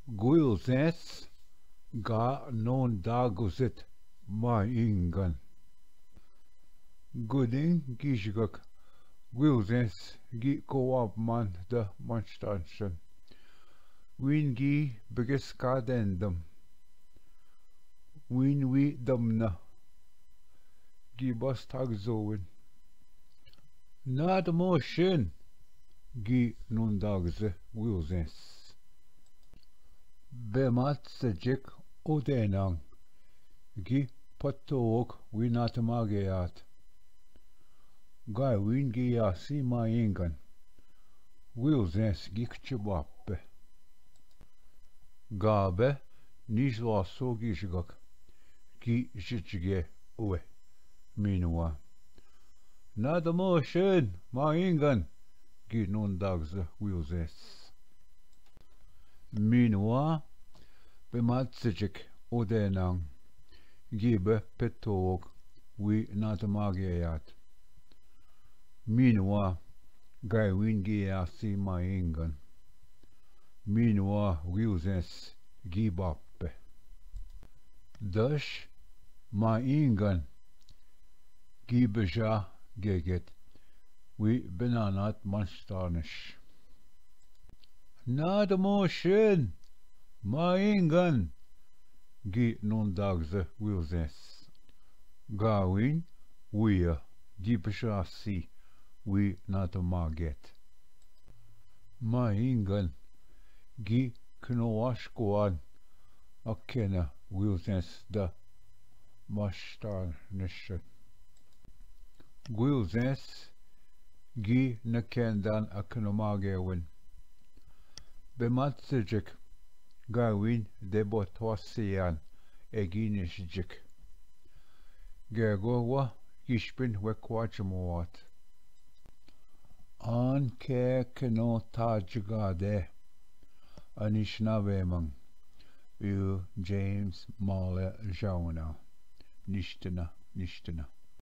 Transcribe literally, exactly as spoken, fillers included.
Guilzens ga nondaguset ma ingan. Gudin gishgak Guilzens gi koap man da manstansen. Win gi begeska dendam. Win wi damna. Gi bas tag zowin. Nat moshin gi nondagze Guilzens. Bemat sejek odenang gi patowok wi nat mageat. Gai win gi yasi ma ingan. Guilzens gi kchibappe. Gabe nizwaso gishgak gi jijge uwe. Minwa. Nat moshin ma ingan gi nondagze Guilzens. Minwa, bemat sejek odenang gi be petowok wi nat mageat. Minwa, gai win gi yasi ma ingan. Minwa, Guilzens gi bappe. Dash ma ingan gi beja geget wi benanat manstanish. Nat moshin ma ingan gi nondagze Guilzens. Gawin wiya gi beja si wi nat maget. Ma ingan gi knowash kwan akena Guilzens da manstanish. Guilzens gi nakendan akno magewin. Bemat sejek gawin debotwasian eginishjek. Gegowa gishpin wekwachmuat. An ke kno tajgade. Anishna vemang. U James Male Jauna. Nishtana, nishtana.